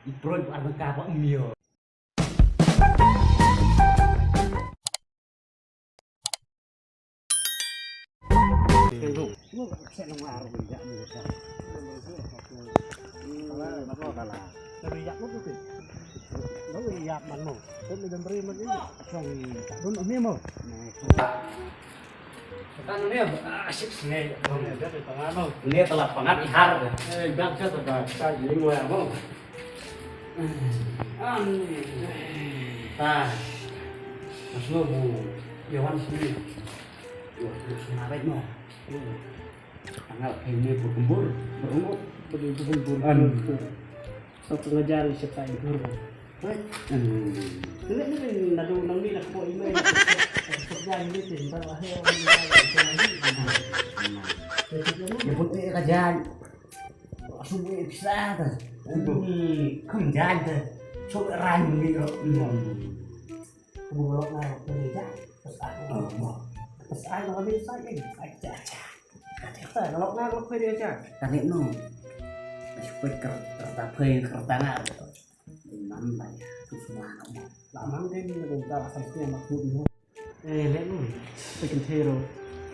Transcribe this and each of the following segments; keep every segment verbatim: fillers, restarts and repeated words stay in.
Broi ba ar ka ba mio. Kan ni, ah, sip sne. Ni telah pangat ihar. Eh, bang ka ta ka sa ni mo ya mo. Ani. Ta. Mas mo bu. Yawan sini. Wah, sini apa mo? Tanggal ini berkembur, berungut. Berkembur. An. Sa pyngajar ïa shata i dur. Hoi. Hmm. Ngi ngi nadu nang ni nak po email. Kerja ini tin ba wahai orang. Ïa put ïa ka jan. Sum ïa pisa ta. Ni kham jan ta. Sum ran ni ro. Hmm. Ka bun lok na ka ni ja. Pas aku. Pas aku ni sa ni. Aja aja. Ka lok na lok phai dia ja. Ka ni no. Pas phai ker kerta phai kerta nga. Nam bai. Tu semua nama. Lama kan ni nak buka asal tu yang makhluk ni. Eh, lek no. Phai kentero.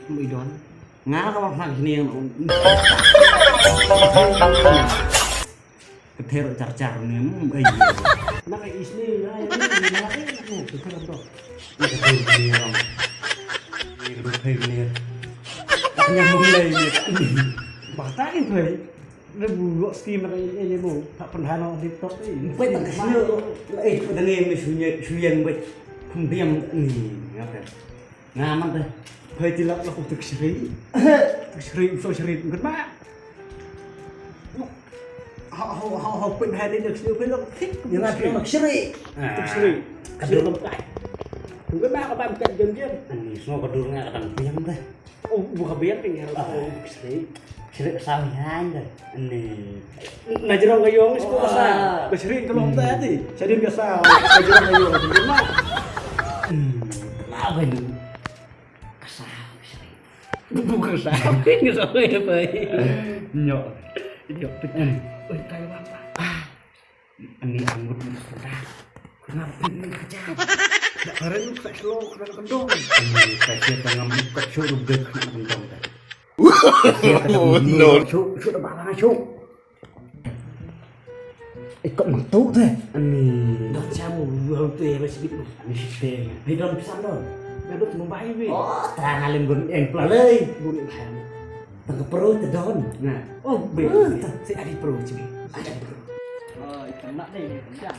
Mu idon. Nga ka bang phang sini yang Ka thero char char ni, mm, ai. Na ka isni na ya ni na ka ni ka thero to. Ni ka thero ni ram. Ni ka thero ni. Ni mung lai ni. Bata ni thero. Ni bu lo ski na ka ni ni mo. Tak pernah no di top ni. Bai tang sini. Eh, pada ni ni sunya suyan bai. Kumbiam ni. Apa? Nga man te. Phai ti lak lak u tuk shri. Tuk shri u so shri ngut ma. Ha ha ha ha pyn hai ni tuk shri phai lak thik. Ïa lak tuk shri. Tuk shri. Ka dur lam kai. Ngut ma ka bam kat jon jon. Ani so ka dur nga ka dang biang te. Oh, bu ka biang ni nga tuk shri. Shri ka saw hi hang da. Ani. Na jrong ka yong ni sko ka sa. Ka shri ka long ta ti. Shadin ka sa. Na jrong ka yong ni ma. Hmm. Ka sa ka shri. Bu ka sa. Ka sa ka pai. Nyok. Nyok tu. Oi, kai wan pa. Ani angut ni sudah. Kenapa ni kerja? Nak karen ni tak slow kena kendong. Ani tak siap tengah muka suruh dek kena kendong dah. Oh no. Syuk, syuk dah bang syuk. Ikut mentuk deh. Ani. Dah siapa lu tu ya masih bit. Ani siteng. Ni dalam pesan dong. Dah tu mumbai weh. Oh, terang alim gun yang pelalai. Gun yang Tang ka pro te don. Nah. Oh, be. Si adi pro chibi. Adi pro. Oh, ikan nak deh. Dah.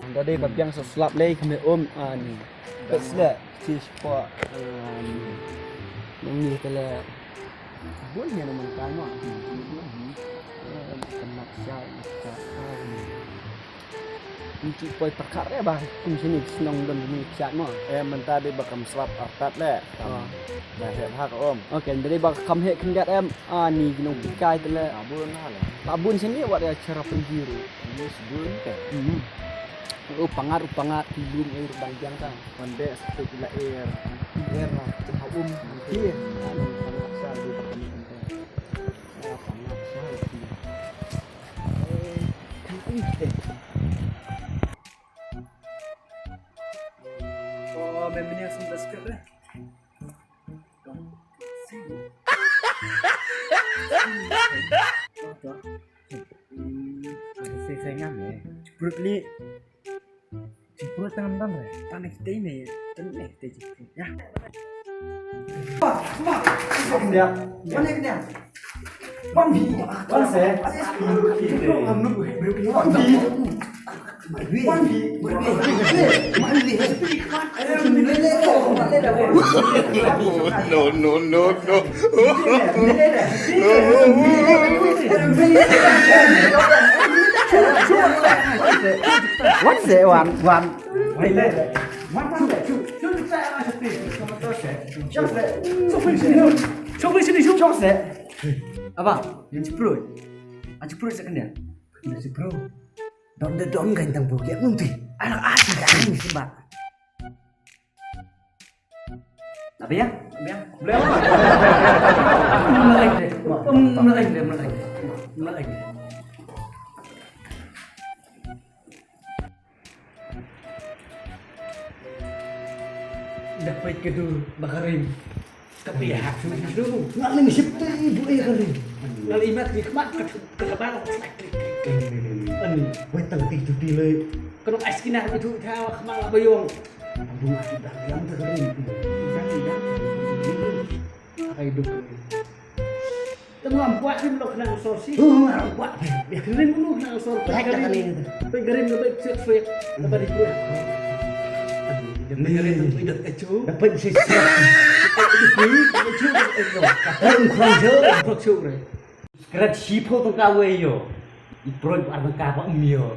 Anda dei ba biang sa slap lei kane um ani. Bes le. Tis po ani. Nang ni te le. Bun ni naman kai mo. Kan nak sa, nak sa ani. Ngi poi pyrkhat re ba kum shini shnong don ni kjat mo. Eh, mynta dei ba kam slap artat le. Kam da heh bha ka um. Okay, dei ba kam heh khyndiat em. Ah, ni ginong pikai te le. Abun ha le. Abun shini wat ya chara pynjir. Ni sbun ke. Hmm. U pangat, u pangat ki lum e u dang jang ta. Mande stik la er. Er na kin ha um. Ki. Pangat sa di. Ah, pangat sa di. Oh, bienvenidos a un descarga. Brutally. Jingpyrkhat tang dang re. Tang kita ini. Tang kita jingpyrkhat. Ya. Ba, ba. Mana dia? Wan bi. Wan se. Wan bi. Wan bi. Wan bi. No, no, no, no. What's that one? One. Aba, yang sepuluh. Yang sepuluh second dia. Yang sepuluh. Don de don kan tang bu ya nanti. Anak asing kan ni sih, Mbak. Tapi ya, tapi ya. Boleh apa? Mlai de, mlai de. Mlai de. Dah peit ka dur ba ka rim. Ka peit ha ka rim. Nga lim ship te i bu e ka rim. Nga lim mat ki khmat ka ka ba. Ani, wei tang ti juti le. Ka nok ais kina ka tu tha khmat la ba yong. Abu ma ti dah yam te ka rim. Dah dah. Akai duk. Temu ampuat rim lo kena sor si. Oh, ampuat. Ya kena rim lo kena sor. Baik dah kali ni. Pe garim lo baik siap siap. Apa di kuat. Ni garim tu idak kecu. Dapat si. Kecu kecu. Kurang kurang jo. Kurang jo re. Sekerat sipo tu kau yo. Iproi arang kapa mio.